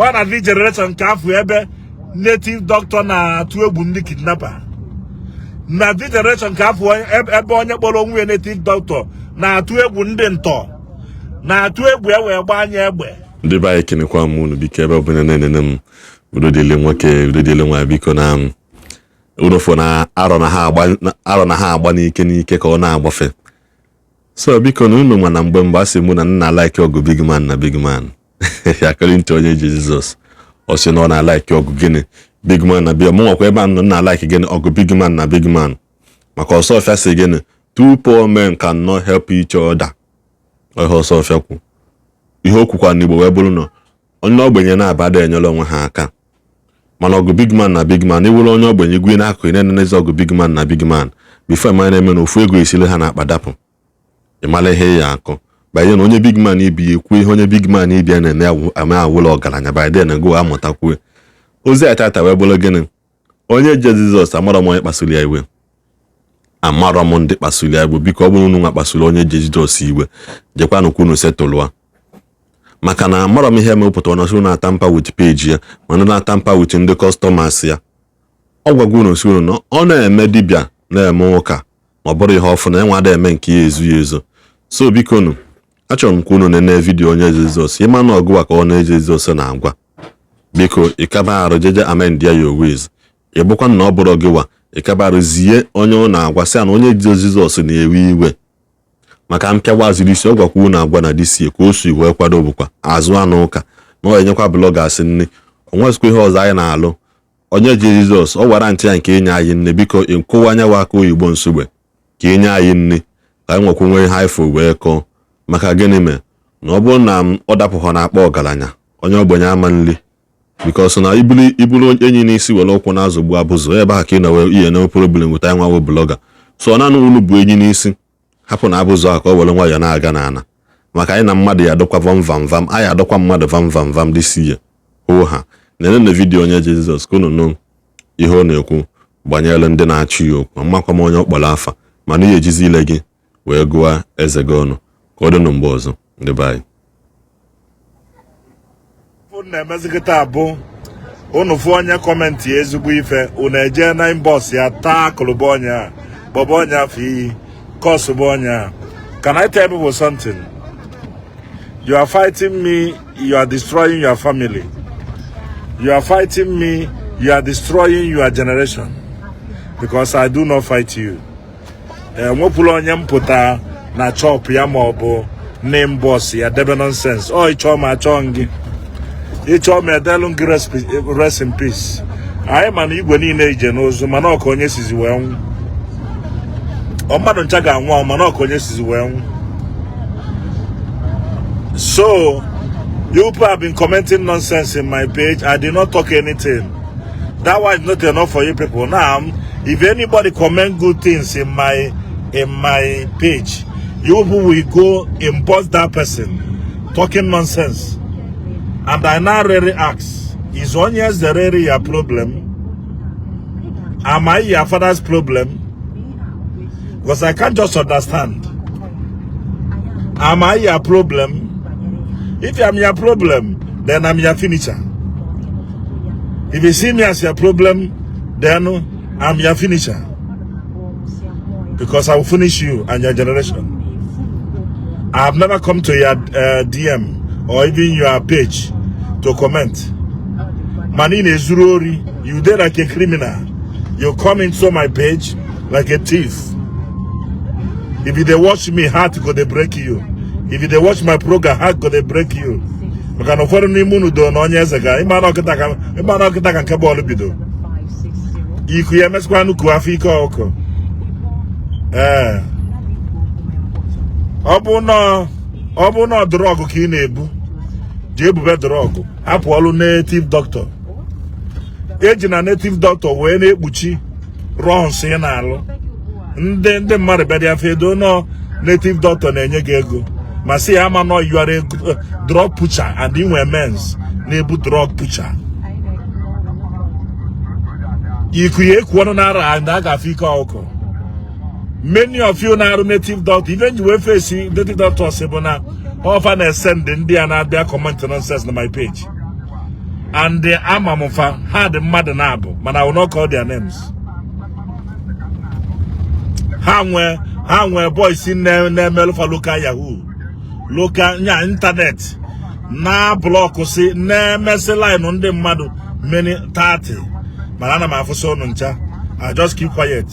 Ọ na this generation ka afụ ebe native doctor na-atụ egwu ndị kidnapper. Na this generation ka afụ ebe onye kpọrọ onwe ya native doctor na-atụ egwu ndị ntọ, na-atụ egwu e wee gbaa anya egbe. Ndị be anyị, kenekwa m unu. Biko, ebe ọbụla na-enene m, udo dịle nwoke, udo dịle nwaanyị. Biko, na unu fụ na arọ na ha agba, arọ na ha agba n'ike n'ike ka ọ na-agbafe. So biko, na unu ma na mgbe mgbe asị mụ na nna like ọgụ big man na big man. According to onye ji Jizọs, ọ sị na ọ na-alike ọgụ gịnị? Big man na big. Mụ nwakwa ebe a nọ nna like gịnị? Ọgụ big man na big man. Maka ọsọfịa sị gịnị? Two poor men cannot help each other. Ihe ọsọfịa kwu, ihe o kwukwa n'Igbo wee bụrụ na onye ogbenye na-abada enyere onwe ha aka. Mana ọgụ big man na big man, iwụrụ onye ogbenye igwe n'akụkụ, ị na-enenezi ọgụ big man na big man, before ịmara na-eme na ofu ego esile ha na-akpa dapụ, ịmara ihe ya akọ banye na onye big man ibi ya ekwu ihe onye big man ibi ya na-eme ame awụla ọgaranya. By then go amụtakwue ozi a tata wee bụrụ gịnị? Onye je Jizọs, amarọ m onye kpasuru ya iwe, amarọ m ndị kpasuru ya iwe. Biko, ọ bụrụ unu nwa kpasuru onye je Jizọs iwe, jekwanụ kwunu setụlụa, maka na amarọ m ihe mepụtara na unu na-atamper with page ya, mana na-atamper with ndị customers ya. Ọ gwago unu si unu na ọ na-eme dibịa, na-eme ụka, ma ọ bụrụ ihe ọfụ na enwe ada eme nke ya ezu ya ezo. So biko nu, achọrọ m ka unu nene video onye Jizọs. Ịma na ọgụwa ka ọ na-eje Jizọs na-agwa, biko, ịkaba arụ jeje amend ya your ways. Ị bụkwa na ọ bụrụ gị wa, ịkaba arụ zie onye ọ na-agwa, sị ya na onye Jizọs na-ewe iwe maka mpịawa ziri isi. Ọ gwakwa unu agwa na disie ka o si wee kwado bụkwa azụ anụ ụka na ọ enyekwa bloggers nne. O nwezikwa ihe ọzọ anyị na-alụ. Onye ji Jizọs, ọ gwara ntị ya nke inye anyị nne. Biko, ịkụwa anyanwụ aka oyibo nsogbe ka inye anyị nne, ka anyị nwekwa nwee ihe anyị wee kọọ. Maka gịnị mee na ọ bụrụ na ọ dapụghọ na akpa ọgaranya, onye ogbenye ama nli? Because na iburu enyi n'isi were ụkwụ na-azọgbu abụzụ ebe ahụ ka ị na ihe na problem weta nwa blogger. So ọ naanị unu bụ enyi n'isi, hapụ na abụzụ ahụ ka ọ were nwayọọ na-aga n'ala, maka anyị na mmadụ ya adọkwa vam vam vam, anyị adọkwa mmadụ vam vam vam dịsi ya hoo ha. Nene na video onye Jizọs ka unu nụ ihe ọ na-ekwu gbanyere ndị na-achị ya okwu. Amakwa m onye ọ kpọrọ afa, mana ihe ejizi ile gị wee gụọ eze gị ọnụ. Ka ọ dị nụ mgbe ọzọ, ndị be anyị. Unu na-emezi kịta bụ unu fụ onye comment ezigbo ife, unu eje na inbox ya, taa akụlụba onye a, kpọba onye afọ iyi, kọsụba onye a. Can I tell people something? You are fighting me, you are destroying your family. You are fighting me, you are destroying your generation, because I do not fight you. Enwepụla onye mpụta na chọpụ ya ma ọ bụ n'inbox ya debe nonsense. Ọ ịchọọ ma achọọ gị, ịchọọ ma edelụ gị rest in peace. Anyị ma na igwe niile ije n'ozu, mana ọka onye sizi wee nwụ. Ọ mmadụ ncha ga-anwụ anwụ, mana ọka onye sizi wee nwụ. So you people have been commenting nonsense in my page. I did not talk anything. That one is not enough for you people. Now, if anybody comment good things in my page, you people will go inbox that person talking nonsense. And I now really ask, is Onye really your problem? Am I your father's problem? Because I can't just understand. Am I your problem? If I'm your problem, then I'm your finisher. If you see me as your problem, then I'm your finisher. Because I will finish you and your generation. I have never come to your DM or even your page to comment. Money na-ezuru ori, you did like a criminal. You come into my page like a thief. If you dey watch me, heart go dey break you. If you dey watch my program, heart go dey break you. Maka na ụfọdụ n'ime unu do na onye eze ga ịma na ọkịta ka ịma na ọkịta ka nke bọọlụ bido. Iku ya emesịkwa nnukwu afọ ike ọkụ. Ee. Ọ bụ na drug ka ị na-ebu, jee bube drug, hapụ ọlụ native doctor. Eji na native doctor wee na-ekpuchi runs ị na-alụ. Ndị mmadụ bịara afọ edo nọ native doctor na-enye gị ego, ma sị ya ama nọ you are a drug pusher and inwe mens na-ebu drug pusher. Iku ya ekwu ọnụ na-ara and a ga-afụ ike ọkụ. Many of you na-arụ native doctor, even ji wee face native doctors bụ na ọfa na-esend ndị a na-abịa comment nonsense na my page. And ama m fa, ha dị mmadụ na-abụ, mana I will not call their names. Ha nwee boys na-emelụ fa local yahoo, local nya internet na block si na-emesi line ndị mmadụ many 30, mana ana m afụsị unu ncha. I just keep quiet.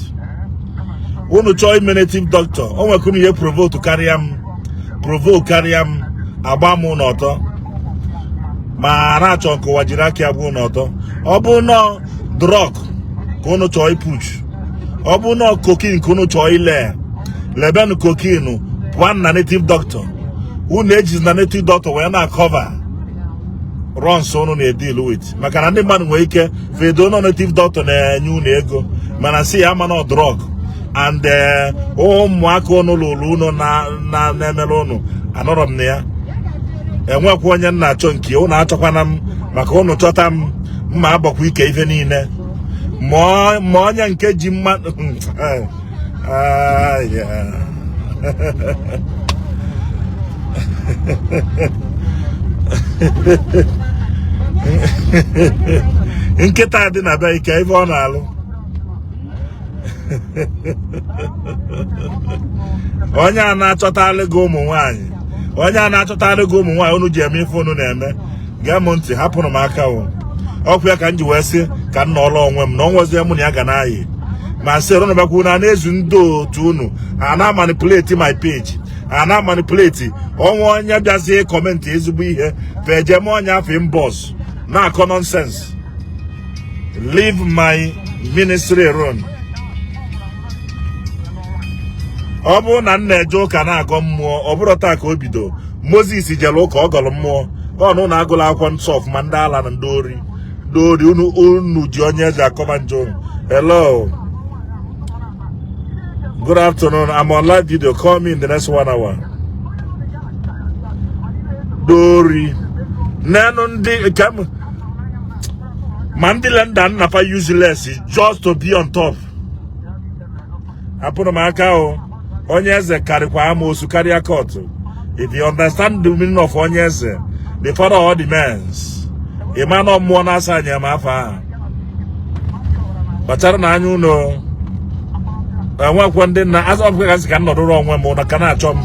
Unu chọọ ime native doctor, o nwekwa unu ihe provoke karịa m, provoke karịa m, agba m unu ọtọ. Ma na-achọ nke ụwa jiri aka ya gba unu ọtọ. Ọ bụ nọ drug ka unu chọọ ipuch, ọ bụ nọ cocaine ka unu chọọ ile lebenu cocaine pụọ na native doctor. Unu ejizi na native doctor wee na-cover runs unu na-edeal with, maka na ndị mmadụ nwere ike fedo nọ native doctor na-enye unu ego, mana si ya ama na drug and ụmụaka unu lụrụ unu na na-emere unu. Anọrọ m na ya, enwekwa onye nna achọ nke unu achọkwana m, maka unu chọta m mma agbakwa ike ife niile ma onye nke ji mmadụ. Ah, yeah. Nkịta dị na be ike ife ọ na-alụ. Onye a na-achọtalị gị ụmụ nwaanyị, onye a na-achọtalị gị ụmụ nwaanyị unu ji eme ife unu na-eme, gee m ntị, hapụrụ m aka o. Ọkwa ya ka m ji wee sị ka m nọọrọ onwe m na ọ nwezie mụ na ya ga na-ayị ma sị unu bakwu na na-ezu ndị otu unu a na-manipulate my page, a na-manipulate ọnwa onye bịazie comment ezigbo ihe fejem onye afọ inbox na-akọ nonsense. Leave my ministry alone. Ọ bụrụ na m na-eje ụka na-agọ mmụọ, ọ bụrụ taa ka o bido. Moses jere ụka, ọ gọrọ mmụọ. Ọ na ụnụ agụla akwụkwọ nsọ ọfụma, ndị ala na ndị ori, ndị ori. Unu ji onye eze akọba njọ unu. Hello, good afternoon. I'm on live video. Call me in the next 1 hour. Ndị ori nenu ndị nke m ma ndị lenda nnafa useless just to be on top. Hapụrụ m aka o. Onye eze karịkwa amoosu karịa kọtụ. If you understand the meaning of onye eze, the father of all the mens, ị ma na mmụọ na-asa anyị ma afọ ahụ. Kpachara na anya unu. Enwekwa ndị nna azọ ọbụla gasị ka m nọdụrụ onwe m, ụnụ ka na-achọ m.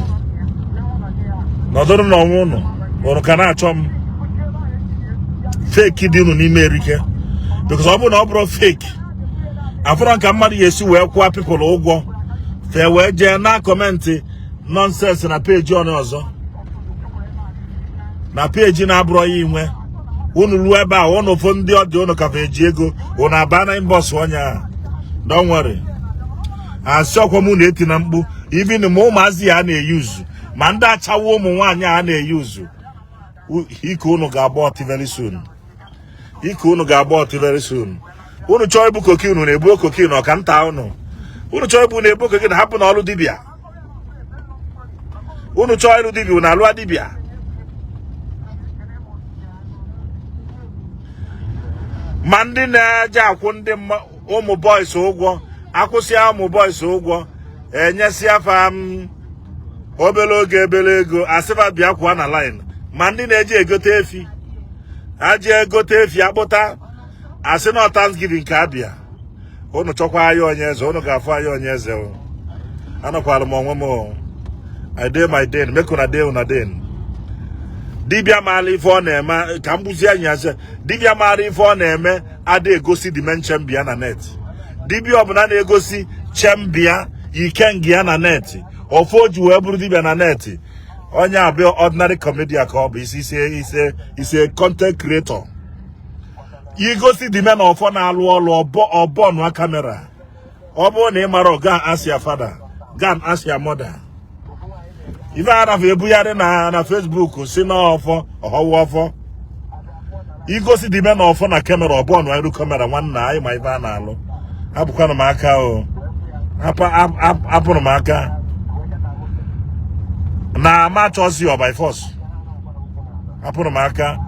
Nọdụrụ n'onwe unu, ụnụ ka na-achọ m. Fake dị unu n'ime erike, because ọ bụrụ na ọ bụrụ fake, afọrọ nka mmadụ ga-esi wee kwụọ people ụgwọ fee wee jee na comment nonsense na page onye ọzọ, na page na-abụrọ ya inwe. Unu ruo ebe a, unu fụ ndị ọ dị unu ka eji ego, unu aba na inbox onye a. Don't worry, asị ọkwa m na-eti na mkpu. Even ma ụmụazị ya a na-eyuzu, ma ndị achawa ụmụ nwaanyị a na-eyuzu, ike unu ga-agba ọtị very soon. Ike unu ga-agba ọtị very soon. Unu chọọ ibu cocaine, unu na-ebu cocaine ọka nta unu. Unu chọọ ibu na-ebu cocaine, hapụ na ọrụ dibịa. Unu chọọ ịlụ dibịa, unu alụa dibịa. Ma ndị na-eje akwụ ndị ụmụ boys ụgwọ, akwụsịa ụmụ boys ụgwọ, enyesịa fa m obere oge ebere ego, asịfa bịa kwụọ na line. Ma ndị na-eje egote efi, aje egote efi akpụta, asị na Thanksgiving ka abịa. Unu chọkwa anya onye eze, unu ga-afụ anya onye eze. Anọkwara m onwe m. I dey my den, make una dey una den. Dibịa maara ife ọ na-eme ka m gbuzie anyị asị dibịa maara ife ọ na-eme ada egosi dimension bịa na net. Dibịa ọbụla na-egosi chembịa ikenga ya na net, ofu o ji wee bụrụ dibịa na net, onye abịa ordinary comedian ka ọ bụ. Isi ise ise ise content creator. Igosi dime na ọfọ na-alụ ọlụ ọbọnụ camera. Ọ bụrụ na ị mara, go ask your father, go ask your mother. Ife a nafe ebugharị na Facebook si na ọfọ ọhọwa ọfọ. Igosi dime na ọfọ na camera, ọbọnụ iru camera. Nwanna anyị ma ife a na-alụ. Hapụkwanụ m aka o, hapụrụ m aka na ama chọzi ọ by force. Hapụrụ m aka.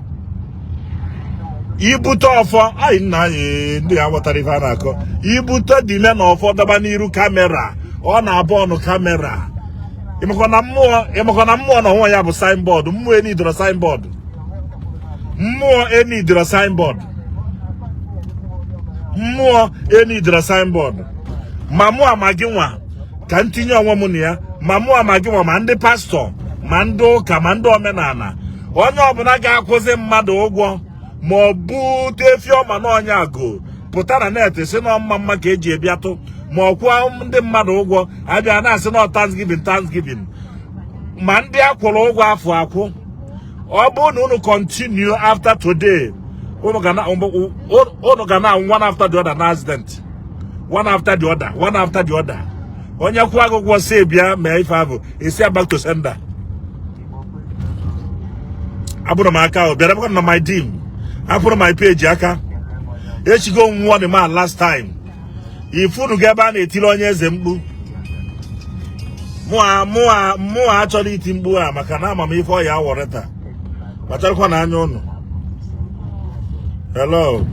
Ibute ọfọ anyị nna anyị ndị ya ghọtara ife a na-akọ. Ibute dime na ọfọ daba n'iru camera, ọ na-abụ ọnụ camera. Ịmakwa na mmụọ na onwe ya bụ signboard. Mmụọ enidoro signboard. Mmụọ enidiro signboard. Mmụọ enidiro signboard. Ma mụ ama gị nwa ka m tinye onwe m na ya, ma mụ ama gị nwa, ma ndị pastọ, ma ndị ụka, ma ndị omenala, onye ọbụla ga-akwụzi mmadụ ụgwọ ma ọ bụ efi ọma na ọnya agụ pụta na net si na mma mma ka eji ebiatụ, ma ọ kwụọ ndị mmadụ ụgwọ abịa na-asị na Thanksgiving, Thanksgiving, ma ndị akwụrụ ụgwọ afọ akwụ. Ọ bụrụ na unu continue after today, unu ga na one after the other na accident, one after the other, one after the other. Onye kwụọ gị ụgwọ si bịa mee ife ahụ, esi ya back to sender. Abụrụ m aka o bịara na my team, hapụrụ my page aka. Echigo nwụọ the man last time ifunu ga ebe a na-etiri onye eze mkpu. Mụa mụa mụa achọrọ iti mkpu a maka na ama m ife ọ ya awọrọ taa. Kpacharakwa na anya ụnụ. Hello,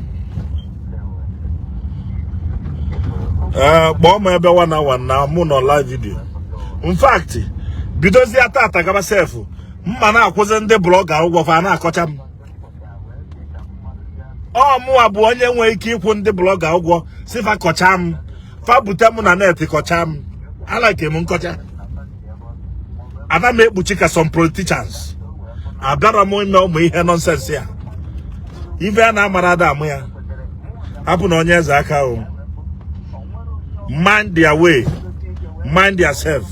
ee, kpọọ m ebe one hour na mụ nọ live video. In fact, bidozie tata gaba sef, mma na-akwụzi ndị blogger ụgwọ fa na-akọcha m. Ọ mụwa bụ onye nwee ike ịkwụ ndị blogger ụgwọ si fa kọcha m, fa bute m na net kọcha m. Alike m nkọcha, ana m ekpuchi ka some politicians. Abịara m ime ụmụ ihe nonsense ya, ife a na-amara ada amụ ya. Hapụ na onye eze aka o. Mind their way, mind yourself,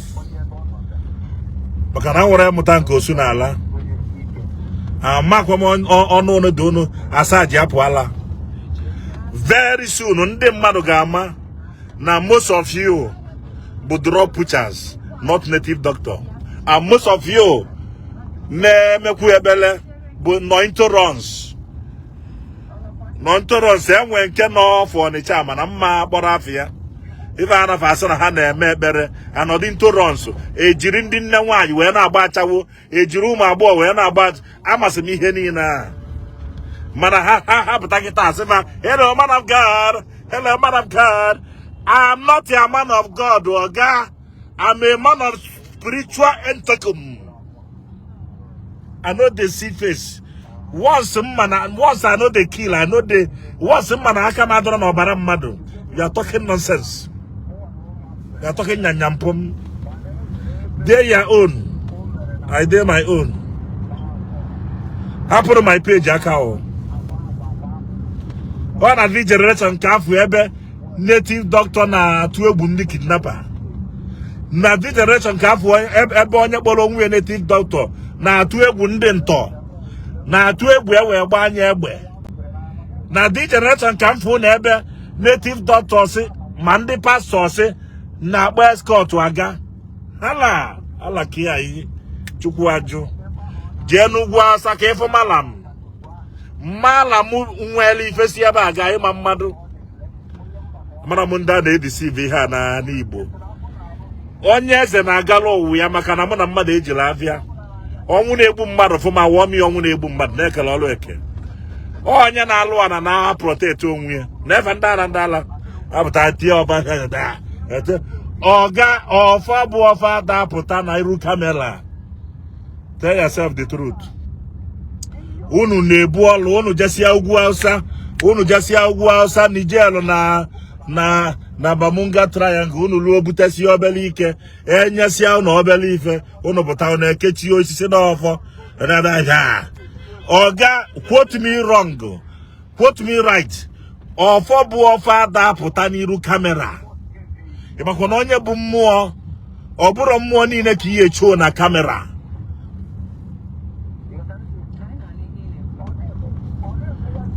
maka na nwere mmụta nke osu n'ala. Amakwa m ọnụ unu dị unu asaa ji apụala. Very soon ndị mmadụ ga-ama na most of you bụ drug pushers, not native doctor, and most of you na-emekwu ebele bụ nọ into runs, nọ into runs. Enwe nke nọ ọfụ Ọnịcha mana mma kpọrọ afọ ya ife a nafe asị na ha na-eme ekpere anọdụ into runs, ejiri ndị nne nwaanyị wee na-agba achawo, ejiri ụmụ agbọghọ wee na-agba. Amasị m ihe niile a, mana ha hapụta kịta asị ma, "Hello, man of God. Hello, man of God." I'm not a man of God, oga. I'm a man of spiritual entacum. I no dey see face once mma na once. I no dey kill, I no dey once mma na aka m adọrọ n'ọbara mmadụ. You are talking nonsense, you are talking nyanyampom. Dey your own, I dey my own. Hapụrụ my page aka o. Ọ na the generation nke afọ ebe native doctor na-atụ egwu ndị kidnapper, na the generation nke afọ ebe onye kpọrọ onwe ya native doctor na-atụ egwu ndị ntọ, na-atụ egwu e wee gbaa anya egbe, na the generation ka mfụ na ebe native doctors ma ndị pastors na-akpọ escort aga hala ala ka yi chukwu ajụ. Jee n'ugwu Awụsa ka ịfụ malam, malam nwere ife si ebe a ga ịma mmadụ. Mara m ndị a na-edeceive ihe a n'ala Igbo. Onye eze na-agala ụwa ya maka na mụ na mmadụ ejila afịa. Ọnwụ na-egbu mmadụ fụma wụọ m ya. Ọnwụ na-egbu mmadụ na-ekele ọlụ eke. Onye na-alụ ana na protect onwe ya na-efe ndị ala, ndị ala apụta tie ọba ọga ọfa bụ ọfa dapụta na iru camera. Tell yourself the truth. Unu na-ebu ọlụ unu jesia ugwu Hausa, unu jesia ugwu Hausa, Niger na Bermuda Triangle, unu ruo butesie obere ike, enyesia unu obere ife, unu pụta unu ekechi osisi n'ọfọ. Ọga, quote me wrong, quote me right, ọfọ bụ ọfọ adapụta n'iru camera. Ịmakwa na onye bụ mmụọ, ọ bụrụ mmụọ niile ka ihe chuo na camera.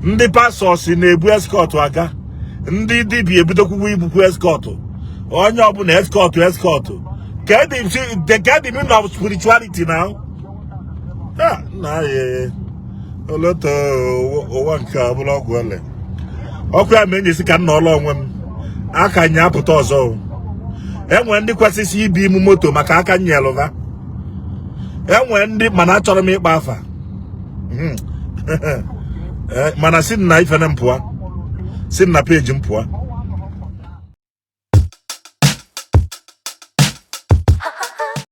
Ndị pastors na-ebu escort aga, ndị dibịa ebidokwukwa ibukwu escort, onye ọbụla escort, escort. Get the meaning of spirituality now. Ha na ya oloto ụwa nke a bụla ọgwụ ole ọkụ ya ma enyi ka m nọọlụ onwe m aka nya apụta ọzọ. Enwe ndị kwesịsị ibi imu moto maka aka nyelụva. Enwe ndị mana achọrọ m ịkpa afa, mana si na ifene m pụọ, si na peji m pụọ.